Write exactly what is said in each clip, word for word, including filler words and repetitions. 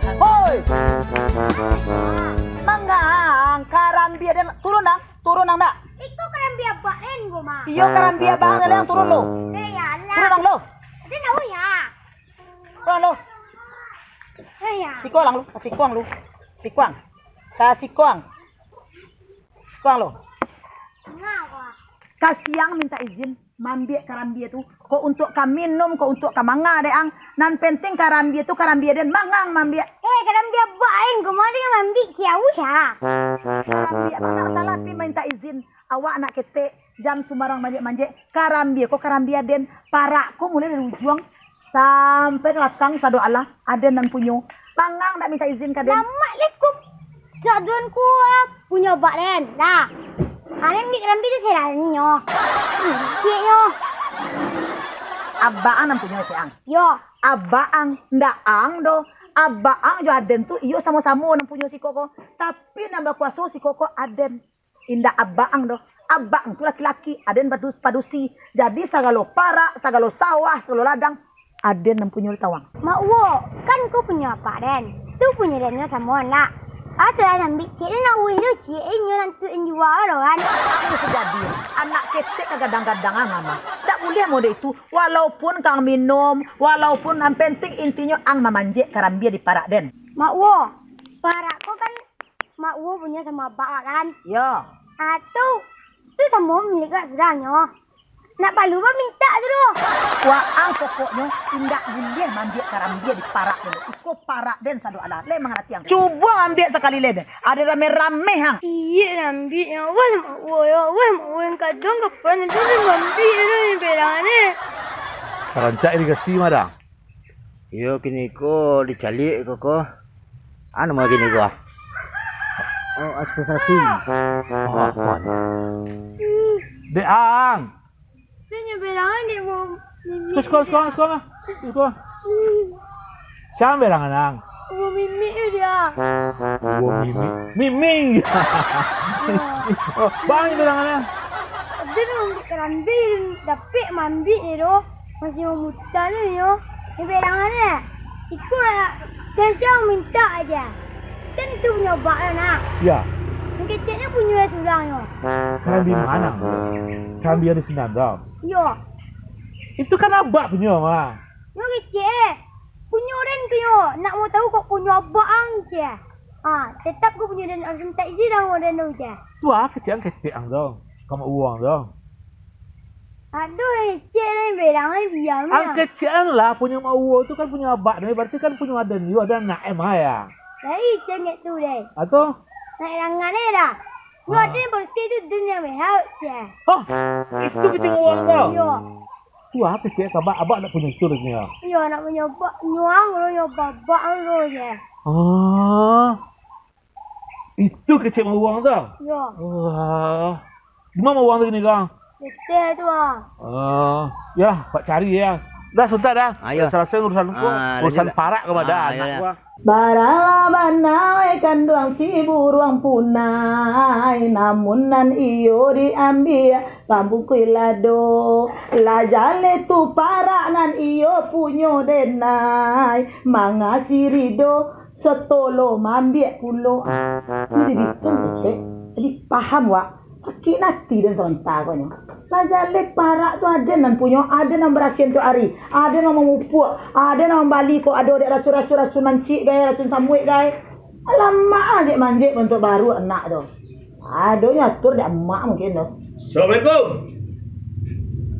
Hoi! Mangang karambia den. Turun, Ang. Turun, Ang, dak? Iko karambia abak den ko mah. Iyo, karambia abak ang, turun lo. Eh, ya Allah. Turun, Ang, lo. Ado nak uya. Turun, lo. Eh, ya. Siko, Ang, lo. Siko, Ang, lo. Siko, Ang. Ka siko, Ang. Siko, Ang, lo. Ngawa. Ka siang minta izin. Maambiak karambia tu, kok untuak ka minum, kok untuak ka manga dek ang. Nan penting karambia tu karambia den, mangang maambiak. Eh, karambia abak aing ko mah den maambiak ciau sa. Karambia tu ndak salah, tapi minta izin. Awak anak ketek, jan sumbarang manjek-manjek. Karambia ko karambia den, parak ko mulai dari ujuang sampai ka lakang sado alah, aden nan punyo. Mangang ndak minta izin ka den. Lamak lekup. Saduan kuah punyo abak den. Nah. Aren di karambia tu serahnyo. Cieknyo. Abak ang nan punyo, Cek Ang. Yo. Abak ang, ndak ang doh. Abak ang jo aden tu, iyo samo-samo nan punyo siko ko. Tapi nan bakuaso siko ko aden. Indak abak ang doh. Abak ang tu laki-laki, aden padu-, padusi. Jadi sagalo parak, sagalo sawah, sagalo ladang, aden nan punyo di tawang. Mak Uwo, kan ko punyo apak den. Tu punyo den nyo samo nak. Asa lah nambik ciek den nak uweh tu ciek inyo nan tu injual lo kan. Aku sejadi, anak ketek kagadang-gadang ah mama. Tak buliah model itu. Walaupun kang minum, walaupun nan penting intinyo ang mamanjek karambia di parak den. Mak Uwo, parak ko kan Mak Uwo punyo samo abak awak kan? Yo. Ah, tu, tu samo milik awak sudah nyo. Nak palu ba mintak tu doh. Waang pokoknyo indak buliah maambiak karambia di parak dulu. Iko parak den sado alah. Lai mangarati ang. Cubo ambiak sakali lai den. Ado rame-rame ang. Iyo, ambiak nyo. Wah, Mak Uwo yo. Wah, Mak Uwo yang kadang kapan itu den ambiak tu ni belangan ni. Karancak irigasi mah dah. Iyo, kini ko dicaliak ko, ko. Anu mah kini ko, ah. Oh, asosiasi. Oh, apo ni? Dek ang. Inyo bilangan dek mau mimik. Siko, siko, siko, siko. Siko. Siapa bilangan ang? Mau mimik dia. Mau mimik. Miming. Bang bilangan ang. Dia nak ambil kerambin, tapi mambik dia tu. Masih mamutar ni nyo. Ni bilangan ni. Iko lah. Tentu minta aja. Tentu nyo bak lah nak. Ya. Keceknyo punyo lah surang nyo. Karambin mano? Karambin di sinan tu. Yo. Itu kan abak punyo mah. Nyo kecek. Punyo den tu nyo. Nak mau tahu kok punyo abak ang ceh. Ah, tetap ko punyo den harus minta izin ang den tu ceh. Tu ah kecek ang kecek ang tu. Kama uang tu. Aduh, ecek lai, berang lai, diam lah. Ang kecek ang lah, punyo Mak Uwo tu kan punyo abak, berarti kan punyo aden, yo aden anak, eh, mah, ya? Lai, cengek tu, deh. Atau? Naik langan, eh, dah. Yo, ah. Aden barusi tu, den yang behau, sia. Hah? Itu kecek uang tau? Yo. Tu apa, cek, abak, abak nak punyo itu, rasanya? Yo, nak punyo abak, nyuang, lo, yo, babak, lo, ya. Ah. Itu kecek mah uang tu. Yo. Wah. Di mana uang tu kini, Kang? Betul tu, ah. Ah, ya, Pak cari ya. Dah, sebentar dah. Ah, ya. Selesai urusan ku. Ah, urusan parak ke pada anak gua. Baralah bana wai kanduang si buruang punai, namun nan iyo diambiak pambungkuih lado. Lah jaleh tu parak nan iyo punyo denai, mangasi rido. Satolo maambiak pulo. Jadi ditung kecek. Jadi paham wak. Sakik ati den sabanta ko nyo. Lah jaleh parak tu aden nan punyo, aden nan barasian tu ari, aden nan mamupuak, aden nan mambali ko ado dek racun-racun, racun mancik gai, racun samuik gai. Alamak ah, dek manjek bantuak baru anak tu. Adonyo atur dek amak mungkin tu. Assalamualaikum.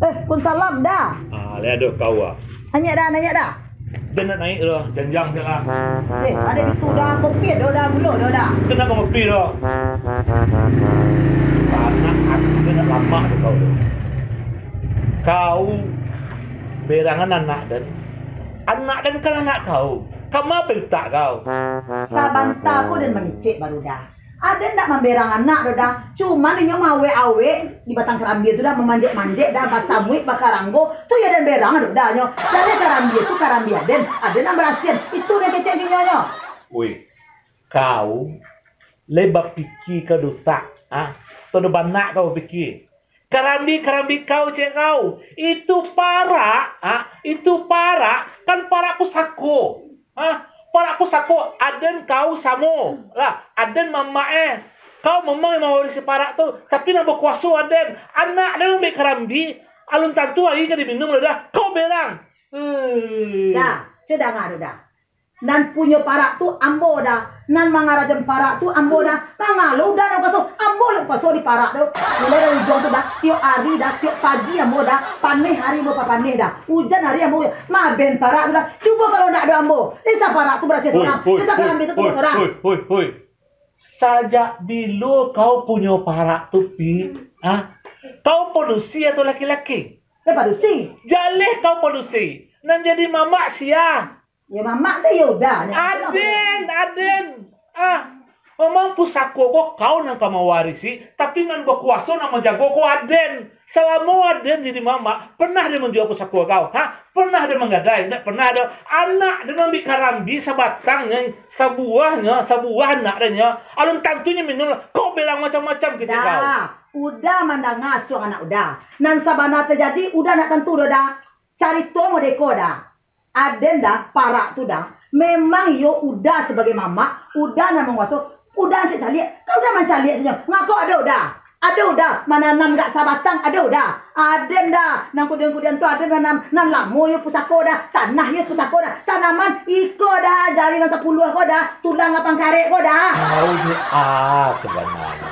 Eh, kun salam dah. Ah, lai ado kau ah. Naiak dah, naiak dah. Den nak naiak dah, janjang je lah. Eh, ado itu dah, kopi dah, dah, gulo dah, dah. Den nak kopi dah. Anak aku tu nak lamak tu kau tu. Kau berangan anak den. Anak den kan anak kau. Kama pintak kau? Sabanta ko den mangecek baru dah. Aden ndak mamberang anak doh dah. Cuman inyo maawek-awek di batang karambia tu dah, mamanjek-manjek dah, basamuik, bakaranggo. Tu yo den berang doh dah nyo. Dari karambia tu karambia den, aden nan barasian. Itu nan kecek dinyo nyo. Woi, kau lai bapikia ka dotak, ah? Atau dah banak kau bapikia? Karambia-karambia kau, cek kau. Itu parak, ah, itu parak, kan parak pusako. Ah, parak pusako, Kau samo lah, aden mamak eh. Kau memang yang mawarisi parak tu, tapi nan bakuaso aden. Anak den ambiak karambia, alun tantu aia ka diminum lah dah. Kau berang. Hei. Dah, cubo danga dulu dah. Nan punyo parak tu ambo dah. Nan mangarajoan parak tu ambo dah. Mangalo uda nan kuaso? Ambo lah kuaso di parak tu. Mulai dari ujuang tu dah, tiok ari dah, tiok pagi ambo dah. Paneh ari ambo papaneh dah. Ujan ari ambo maben parak tu dah. Cubo kalau ndak ado ambo, den sa parak tu barasiah sorang. Den sa karambia tu sorang. Hoi, hoi, hoi. Sajak bilo kau punyo parak tu, Pi? Ah, kau padusi atau laki-laki? Eh, padusi. Jaleh kau padusi. Nan jadi mamak sia? Yo, mamak tu yo uda. Aden, aden. Ah, memang pusako ko kau nan ka mawarisi, tapi nan bakuaso nan manjago ko aden. Salamo aden jadi mamak, pernah den manjua pusako kau? Ha? Pernah den manggadai? Ndak pernah doh. Anak den ambiak karambia sabatang nyo, sabuah nyo, sabuah anak den nyo. Alun tantu nyo minum lah. Kau berang macam-macam kecek kau. Dah, uda mandanga asuang anak uda. Nan sabana tajadi uda ndak tantu doh dah. Carito modeko dah. Aden dah, parak tu dah. Memang iyo uda sabagai mamak, uda nan manguaso, uda nan caliak. Kau uda mancaliak sajo. Ngako ado uda? Ado uda mananam gak sabatang, ado uda? Aden dah, nan kudian-kudian tu aden mananam, nan lamo iyo pusako dah, tanah iyo pusako dah, tanaman iko dah, jari nan sapuluah ko dah, tulang lapan karek ko dah. Maunya ah, sabananyo.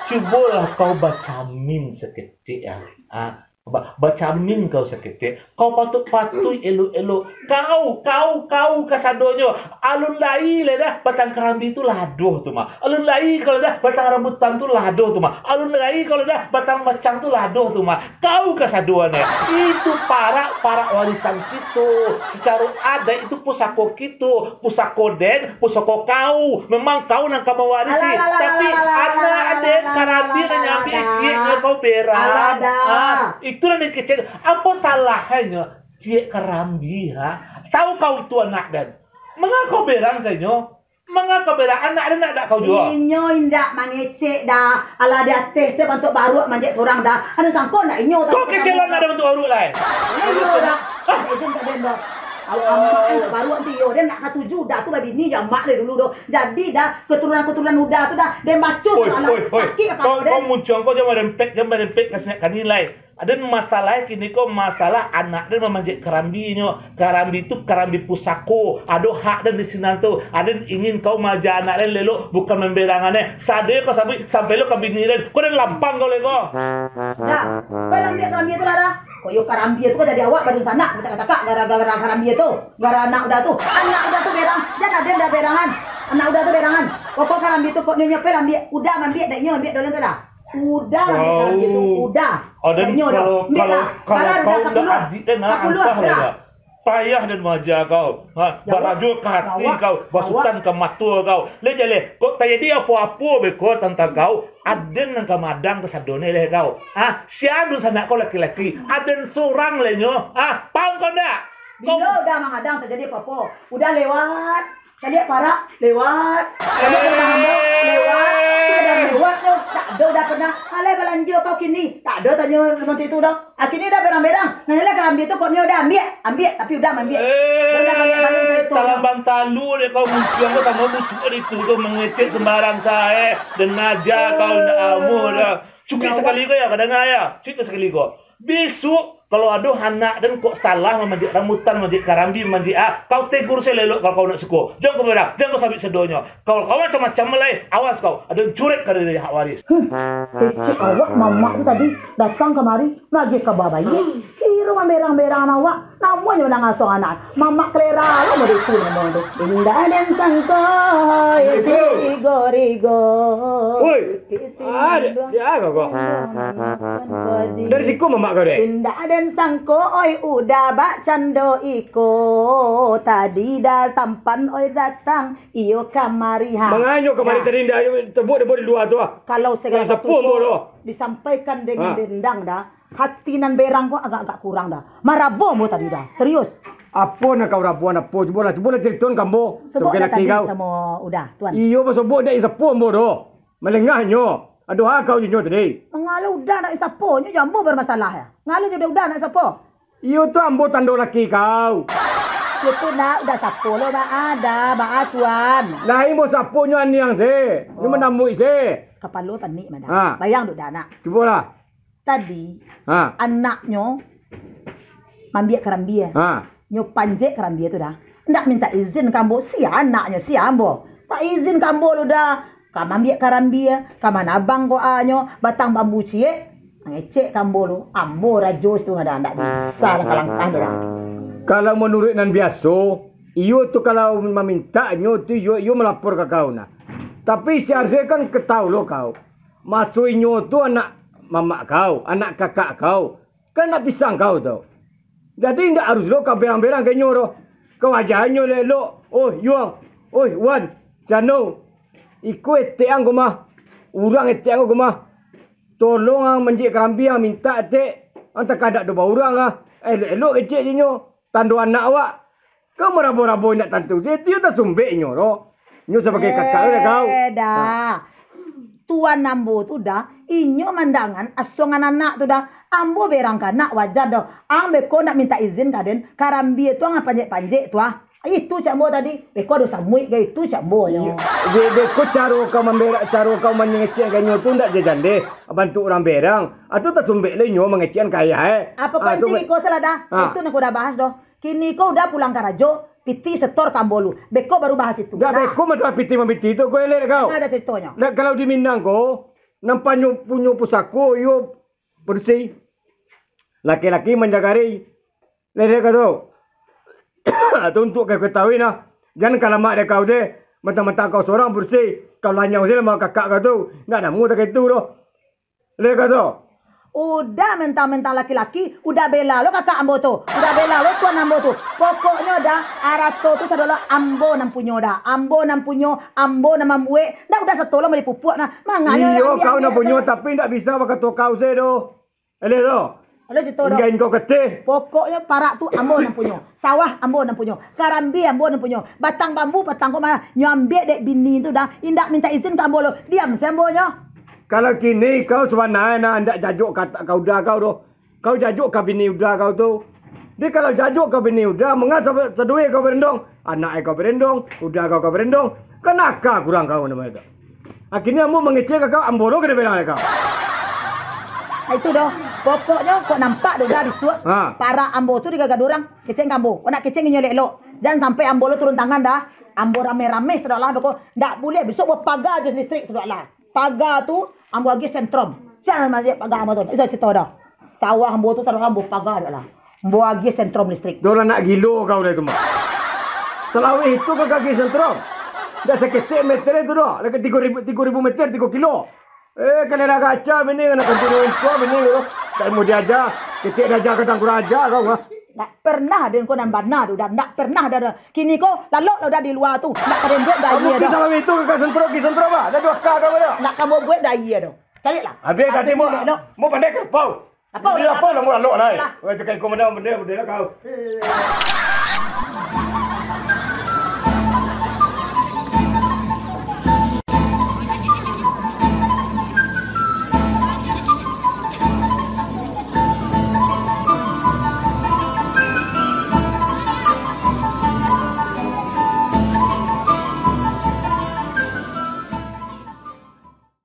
Cubolah kau bacamin saketek ah. Ah, Ba-, bacamin kau saketek. Kau patuik-patuik elok-elok. Kau, kau, kau kasadonyo. Alun lai lai dah batang karambia tu lah ado tu mah. Alun lai kalau dah batang rambutan tu lah ado tu mah. Alun lai kalau dah batang macang tu lah ado tu mah. Kau kasadonyo. Itu parak, parak warisan kito. Sacaro adaik itu pusako kito. Pusako den, pusako kau. Memang kau nan ka mawarisi. Alah, alah, alah, tapi alah, alah, anak alah, den alah, karambia alah, nan alah, nyambi alah, ciek nyo kau berang. Alah, dah. Ah, itu nan dikecek. Apo salahnyo ciek karambia, ha? Tahu kau itu anak den? Mangako berang ka inyo? Mangako berang anak den nak dak kau juo? Inyo indak mangecek dah. Alah di ateh tu bantuak baruak manjek sorang dah. Ado sangko ndak inyo tahu. Kau kecek lo nak ado bantuak baruak lai? Inyo dah. Ah, izin tak den dah. Awak amak eh, baru nanti yo, den nak katuju, dah tu babini jo amak dari dulu doh. Jadi dah, keturunan-keturunan uda tu dah, den baco. Oi, oi, oi. Sakik kapalo den. Kau, kau muncuang kau jan marempek, jan marempek ka sinan ka nilai. Aden masalah kini ko, masalah anak den mamanjek karambinyo. Karambi tu karambi pusako. Ado hak den di sinan tu. Aden ingin kau maaja anak den lelok, bukan mamberangan eh. Sadonyo kau sabuik, sampai lo ka bini den. Kau den lampang kau lego. Dah, kau lambiak karambia tu lah dah. Kok iyo karambia tu kan jadi awak badunsanak, bacakak-cakak gara-gara karambia tu, gara anak uda tu. Anak uda tu berang, jan aden dah berangan. Anak uda tu berangan. Pokok karambia tu kok nyo nyo pe lah ambiak, uda mambiak, dak inyo ambiak doh tu lah. Uda mambiak karambia tu, uda. Dak inyo doh. Ambiak lah. Kalau, kalau kau uda sapuluah. Adik den, sapuluah antah lah dah. Payah den maaja kau. Ha, barajo ka ati kau, basutan ka mato kau. Leh jaleh, kok tajadi apo-apo beko tantang kau, aden nan ka madang kasadonyo leh kau. Ha, sia dunsanak kau laki-laki, aden sorang leh nyo. Ha, paham kau ndak? Bilo uda mangadang tajadi apo-apo? Uda lewat. Caliak parak, lewat. Caliak rumah ambo, lewat. Uda lewat tu, tak ado uda pernah. Alai balanjo kau kini, tak ado tanyo seperti itu doh. Kini uda berang-berang. Nah, lah karambia tu kok nyo uda ambiak, ambiak, tapi uda mambiak. Eh, uda baliak-baliak cari tu. Talaban talu dek kau muncuang kau samo busuk di tu, kau mangecek sembarang sae. Den aja kau indak amuah dah. Cukuik sakali ko ya, kadanga ya. Cukuik sakali ko. Bisuak, kalau ado anak den kok salah mamanjek rambutan, mamanjek karambia, mamanjek ah, kau tegur sae elok kalau kau nak suko. Jan kau berang, jan kau sabuik sadonyo. Kalau kau macam-macam lai, awas kau, aden curek ka dari hak waris. Hmm, kecek awak mamak tu tadi datang kamari, maagiah kaba baiak. Kiro mamberang-berang awak, namuah nyo manangasuang anak. Mamak kalera lo model tu namo tu. Indak den sangko, isi rigo-rigo. Woi, isi ah, dia, dia apa kau? Dari siko mamak kau dek? Indak den sangko, oi, uda bak cando iko. Tadi dah tampan, oi, datang. Iyo kamari, ha. Manganyo kamari tadi ndak, tebuk-tebuk di lua tu, ah. Kalau segala sepuh ambo tu disampaikan dengan dendang dah, hati nan berang ko agak-agak kurang dah. Marabo ambo tadi dah, serius. Apo nan kau raboan apo? Cubolah, cubolah caritoan ka ambo. Sobok dah tadi samo uda, tuan. Iyo, basobok dak sepuh ambo tu. Malengah nyo. Ado ha kau jo nyo tadi. Mangalo uda nak sapo, nyo jo ambo bermasalah ya. Ngalo jo uda nak sapo. Iyo tu ambo tando laki kau. Itu nak, udah sapo lo, baa dah, baa tuan. Lain mo sapo nyo aniang se, nyo Oh. manamuik se. Kapalo panik mah dah. Ha. Bayang duk dah nak. Cubolah. Tadi, Ha. anaknyo mambiak karambia. Ha. Nyo panjek karambia tu dah. Ndak mintak izin ka ambo, sia anaknyo, sia ambo. Tak izin ka ambo lu dah. Ka mambiak karambia, ka manabang ko anyo, batang bambu ciek, mangecek ka ambo lu. Ambo rajo situ ngadan, ndak bisa langkah-langkah tu dah. Kalau manuruik nan biaso, iyo tu kalau mamintak nyo tu iyo, iyo malapor ka kau nah. Tapi seharusnyo kan kau tau lo kau. Maso inyo tu anak mamak kau, anak kakak kau, kan anak pisang kau tu. Jadi indak harus lo ka berang-berang ka inyo tu. Kau aja inyo elok-elok, "Oh, Yuang, oi, Wan, Cano, iko etek ang ko mah, urang etek ang ko mah. Tolong ang manjek karambia, mintak etek, ang takadak doh ba urang ah. Elok-elok kecek inyo, tando anak awak." Kau marabo-rabo indak tantu, itu tasumbek inyo tu. Nyo sabagai kakak tu dah kau. Eh, dah. Ha. Tuan ambo tu dah, inyo mandangan asuangan anak tu dah. Ambo berang ka anak wajar doh. Ang beko nak mintak izin ka den, karambia tu ang panjek-panjek tu ah. Itu cak ambo tadi, beko ado samuik ka itu cak ambo nyo. Iyo. Be-, beko caro kau mamberak, caro kau mangecek ka inyo tu ndak jajan deh. Bantuak urang berang. Ah, tu tasumbek lah inyo mangecek ka ayah, eh. Apo Ah, tu penting me- iko salah dah. Ah. Itu nak udah bahas doh. Kini ko udah pulang karajo, pitih setor ka ambo lu. Beko baru bahas itu. Dak Nah. beko masalah pitih mambitih tu, ko elek kau. Nah, ado ceritonyo. Dak, kalau di Minang ko, nan panyo punyo pusako, iyo bersih. Laki-laki manjagari. Lek kau tu. Tu untuk kau ketahui nah. Jan ka lamak dek kau deh. Mentang-mentang kau sorang bersih. Kau lanyau se lamak kakak kau tu. Ndak namu tak itu doh. Lek kau tu. Udah mentang-mentang laki-laki, udah bela lo kakak ambo tu. Udah bela lo tuan ambo tu. Pokoknyo dah, arato tu sadolah ambo nan punyo dah. Ambo nan punyo, ambo nan mambuek. Dah udah sato lo mali pupuak nah. Manganyo Iyo, ambiak-ambiak kau nan punyo, se. Tapi ndak bisa bakato kau se doh. Eleh tu. Eleh situ doh. Inggan kau keteh. Pokoknyo parak tu ambo nan punyo. Sawah ambo nan punyo. Karambia ambo nan punyo. Batang bambu, batang ko mah. Nyo ambiak dek bini tu dah. Indak mintak izin ka ambo lo. Diam se ambo nyo. Kalau kini kau sabananyo nah, indak jajok ka, ka uda kau doh. Kau jajok ka bini uda kau tu. Di kalau jajok ka bini uda, mangapa sadue kau berendong? Anak kau berendong, uda kau, kau berendong. Kan aka kurang kau namonyo tu. Akhirnyo ambo mangecek ka kau, ambo lo kena berang ka kau. Ah, itu doh. Pokoknyo kok nampak doh dah bisuak. Ha. Parak ambo tu digagah urang, kecek ka ambo. Kok nak kecek inyo elok-elok. Jan sampai ambo lo turun tangan dah. Ambo rame-rame sadolah beko. Ndak buliah bisuak bapaga jo listrik sadolah. Paga tu ambo agiah sentrom. Sia nan maajak paga ambo tu? Bisa cerito dah. Sawah ambo tu sadolah ambo paga dak lah. Ambo agiah sentrom listrik. Dah lah nak gilo kau dah tu mah. Salaweh itu kau agiah sentrom. Dah saketek meter itu dah. Lah ka tigo ribu, tigo ribu meter, tigo kilo. Eh, kalera kaca bini, nak kanti runtuah bini tu. Tak mau diaja. Ketek diaja kadang kurang aja kau mah. Ndak pernah den ko nan bana tu, dah ndak pernah dah, dah. Kini ko lalok lah udah di lua tu, ndak ka den buek dah Kamu aia dah. Kisah itu ka sentro, kisah sentro bah. Dah dua ka dah dah. Ndak ka mau buek dah aia dah. Carilah. Habis tadi mau, mau pandai kerpau. Apa Jadi udah apa lah mau lalok lah. Lah. Wah, cakap ikut benda, benda, benda lah kau.